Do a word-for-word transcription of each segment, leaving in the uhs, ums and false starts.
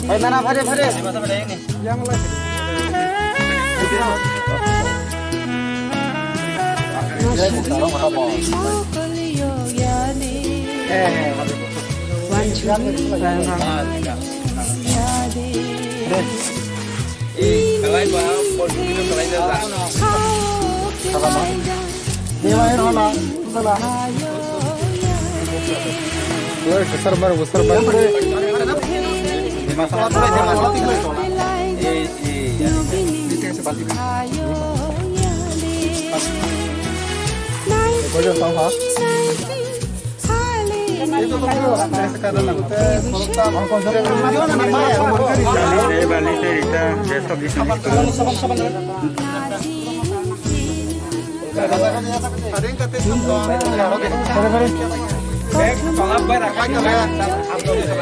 Oi, nana, phare, phare.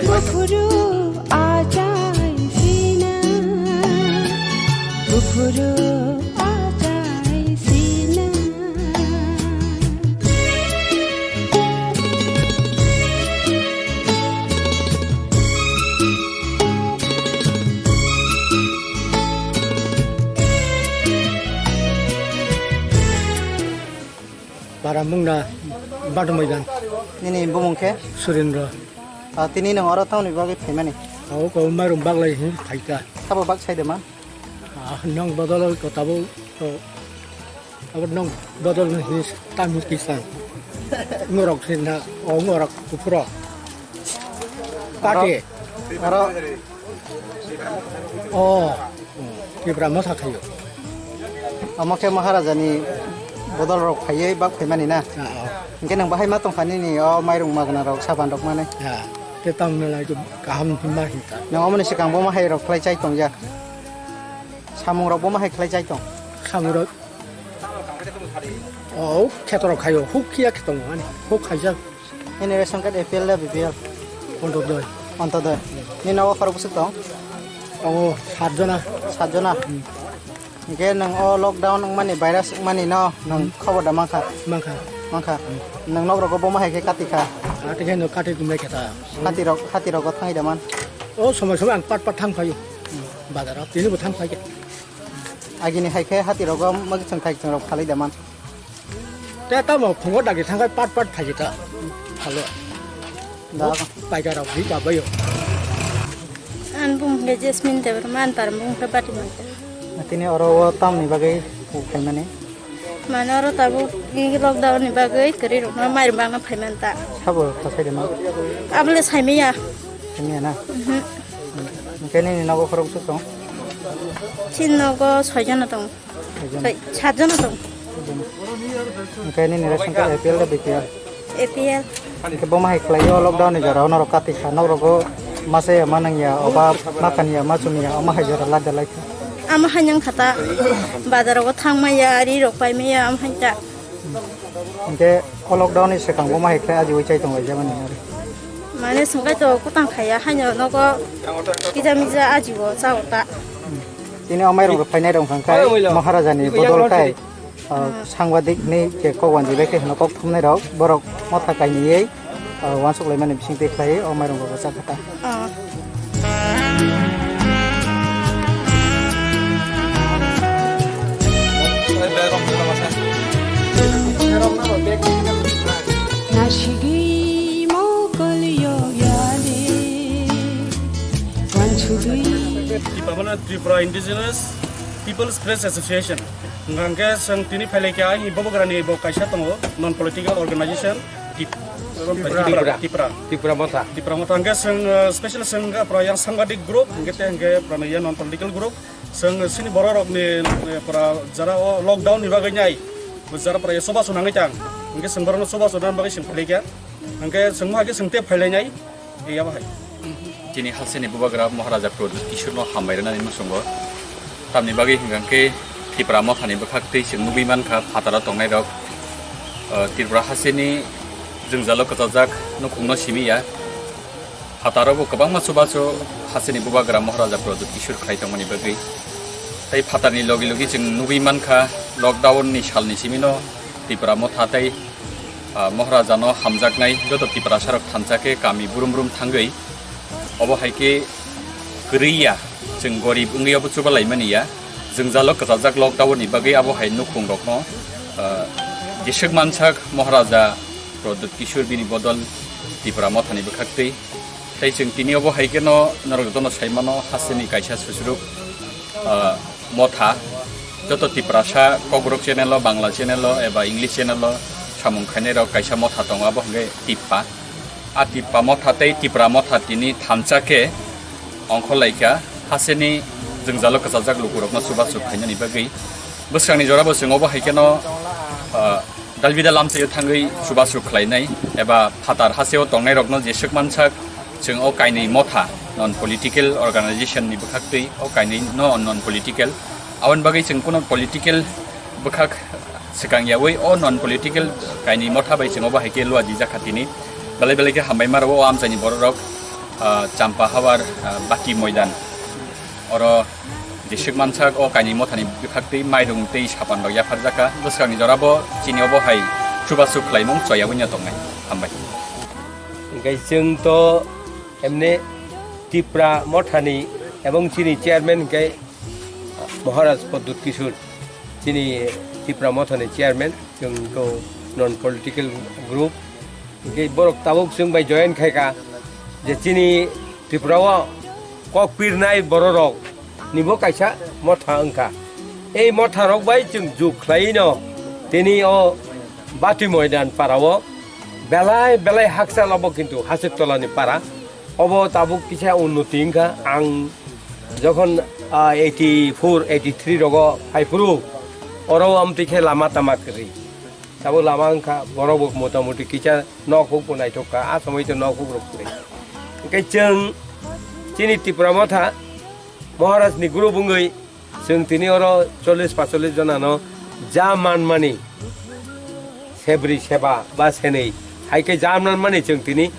Buphuru achai sina, buphuru achai sina. Bara mungna Badumaidan. Nini bumung khe? Surendra. Ah, tini nwng oro tamoni bagwi phaimani? Abo kok mairum baglai hin phaikha. Sabo bak sai de man? Ah, nwng bodol ko tabo to abo nwng bodol hin tam hin kisan. Ngorok sin na, o ngorok kuphuro. Kati. Aro. Oh, Tipra masa khayo. Omo khe Maharajani bodol rok phaiwi bak phaimani na? Ah, ah. Hinkhe nwng bahai ma tongkha nini o mairung magna rok saban rok mani? Ah, te tamo nalai kaham hima hinka. Nwng omoni swkang bo ma hai rok khlai chai tongya? Samung rok bo ma hai khlai chai tong? Samung rok. Oh, kheto rok khayo, huk khiya kheto mani, huk khaijak. Nini ration card A P L da B P L? Ontodoi. Ontodoi. Nini nogo khorok bwswk tong? Tongo sat jona. Sat jona? Hmm. Hinkhe nwng o lockdown wngmani, virus wngmani no nwng khobor da mankha? Mankha. Mankha? Hmm. Nwng nok rogo bo ma hai khe kati kha? Kati khe no kati tumlai khe ta. Hati rok, hati rogo thangwi da man? O somoi somoi ang pat pat thang phaio. Hmm. Bazar o tini bo thang phai khe. Agini hai khe hati rogo mwkhwtwng thaichwng rok phalwi da man? Te tamo phungo dagi thangkhai pat pat phaikhe ta phalo. Da. Paikar rok hi chabaio. An bumung khe Jasmine Debbarma, an par bumung khe Bati Mangkha. Tini oro o tamni bagwi khaimani? Mane oro tabuk i lockdown ni bagwi kwrwi rokno mairum bagna phaiman ta. Sabo khasai de ma? Abole saimaya. Saimaya na? Mhm. Hwnkhe nini nogo khorok bwswk tong? Chini nogo soi jona tong. Soi, sat jona tong. Hwnkhe nini ration card A P L da B P L? A P L. Hwnkhe bo ma hai khlaio lockdown ni jora o norok kati kha, norok o Masa ya, manang ya, oba makan ya, machung ya, ama hai jora lada lai kha. Ama hai nang khata, bazar o thang maya, ri rok pai maya, ama hai ta. Hingke o lockdown ni swkang bo ma hai khlai aji wi chai tong lai jabani ari. Mane sungkai to kutang khaya, hai no nogo kija mija aji o cha o ta. Tini o mairung rok phainai rok hwnkha khe Maharaja ni bodol tai. Ah, sangbadik ni je kok wanjwi bai khe hino kok thumnai rok borok motha kainwi, ah, wansuk laimani bising twi khlai o mairung rok bwchak kha ta. Ah. Nasigwi mokol yogyale wansugwi. Tipra mane Tripura Indigenous People's Press Association. Hingke chwng tini phailai kha, ani Bubagrani bo kaisa tongo, non political organization, Tip-, Tipra. Tipra. Tipra. Tipra Motha. Tipra Motha. Hingke chwng, eh, special chwng wngkha pura yang sangbadik group, hingke te hingke pura ya non political group. Chwng chini borok rokni, eh, pura jara o lockdown ni bagwi nai, jara pura ya soba sunangwi tang. Hingke chwng borokno soba sunani bagwi chwng phailai kha. Hingke chwng ma hake chwng te phailai nai. Iya bahai. Chini hasteni bubagra Maharaja Pradyut Kishorno hambai rwnani mwsongo. Tamni bagwi hwnkha khe Tipra Mothani bwkhak twi chwng nugwi mankha phataro tongnairok, uh, Tripura hasteni jwngjalo kwchajak nukhungno simi ya. Phataro bo kwbangma chubachu hasteni bubagra Maharaja Pradyut Kishor khai tongmani bagwi. Tei phatarni logi logi chwng nugwi mankha lockdown ni salni simino Tipra Motha tei ah, Maharaja no hamjaknai joto Tiprasa rok thansa khe kami brum brum thangwi, obo hai khe kwrwi ya, chwng gorib wngwi obo chuba laimani ya, jwngjalo kwchajak lockdown ni bagwi abo hai nukhung rok no, ah, jeswk mansak Maharaja Pradyut Kishore bini bodol Tipra Mothani bwkhak twi. Tei chwng tini obo hai kheno norok jotono sai mano, hasteni kaisa susuruk, ah, motha. Joto Tiprasa Kokborok channel o, Bangla channel o eba English channel o samung khainai rok kaisa motha tongo, abo hwnkhe Tippa. A Tippa motha tei Tipra motha tini thansa khe ongkhorlaikha, hasteni jwngjalo kwchajak lukurokno chubachu khainani bagwi. Bwswkangni jorabo chwng obo hai kheno, ah, dalbida lamchaio thangwi chubachu khlainai eba phatar hasteo tongnairokno jeswk mansak chwng o kainwi motha non political organization ni bwkhak twi o kainwi no non political. Aboni bagwi chwng kuno political bwkhak swkang yawi o non political kainwi motha bai chwng obo hai khe lua dijak kha tini. Belai belai khe hambai ma rwo o amchaini borok rok, ah, Champa Hawar, ah, Bati Moidan. Oro jeswk mansak o kainwi mothani bwkhak twi mairung tei sapan rok yapharjak kha. Bwswkangni jorabo chini obo hai chubachu khlaimung choyagwi no tongnai. Hambai. Hingke chwng to emne Tipra mothani ebong chini chairman hingke Maharaj Pradyut Kishore, chini Tipra mothani chairman, chwng to non political group. Hingke borok tabuk chwng bai join khai kha je chini Tripura o kok pirnai borok rok nibo kaisa motha wngkha. Ei motha rok bai chwng juk khlai no tini o Bati Moidan para o belai belai hakchal obo kintu Hasik Tola ni para. Obo tabuk kisa unnoti wngkha. Ang jokhon, ah, eighty four, eighty three rogo phaiphuru, oro amtwi khe lama tama kwrwi. Tabuk lama wngkha, borok bo motamoti kisa nok huk bo naithok kha, a somoi to nok huk rok kwrwi. Hwnkhe chwng chini Tipra Motha Maharaj ni guru bwngwi chwng tini oro chollish pacollish jonano ja manmani sebri seba ba senwi hai khe ja manmani chwng tini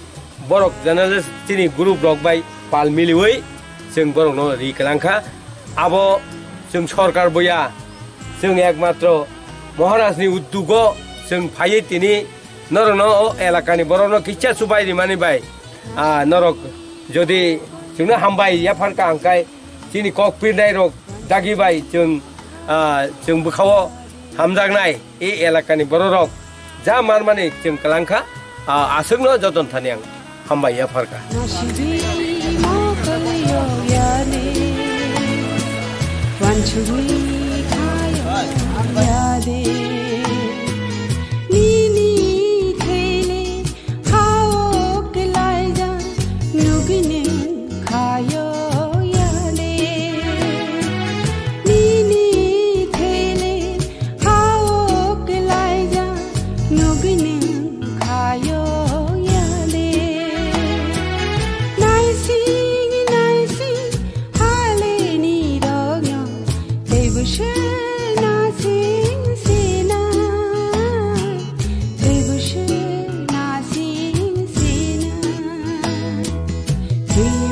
borok journalist chini group rok bai pal miliwi chwng borokno ri kwlang kha. Abo chwng sorkar boya, chwng ekmatro Maharaj ni uddugo chwng phaiwi tini norokno o elakani borokno kisa chubai rimani bai, ah, norok jodi chwngno hambai yaphar kha hwnkhe chini kok pirnai rok dagi bai chwng, ah, chwng bwkhao hamjaknai. E elakani bororok ja manmani chwng kwlang kha, a, aswkno joton thani ang hambai yaphar kha. Nasibi mokol yogyani, wansugwi khayo yade. Nini thele Hao kelaija nugini khayo yale. Nini thele hao kelaija nugini khayo yale. Naisi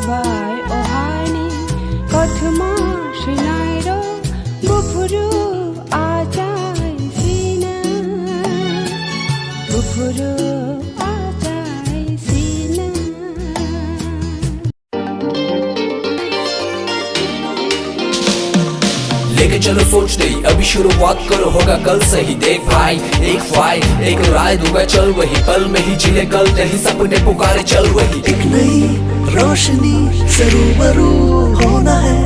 Bai ohani kothoma swinairo buphuru achai sina, buphuru achai sina. लेके चलो सोच दे, अभी शुरुआत करो, होगा कल सही। देख भाई, एक फाइल, एक राय दूंगा, चल वही, पल में ही जी ले कल, नहीं सपने पुकारे, चल वही। एक नई रोशनी से रूबरू होना है,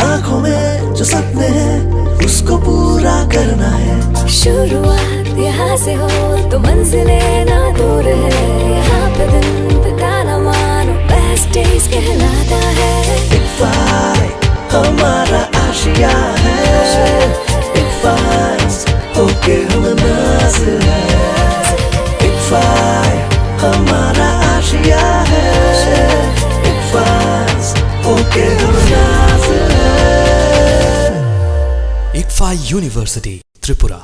आंखों में जो सपने हैं, उसको पूरा करना है। शुरुआत यहाँ से हो तो मंजिलें ना दूर है, यहाँ पे दिन बिताना मानो बेस्ट डेज कहलाता है। इक्फाई हमारा आशिया है, इक्फाई होके हम नाज है। इक्फाई हमारा आशिया है, इक्फाई होके हम नाज है। Ikfa University, Tripura.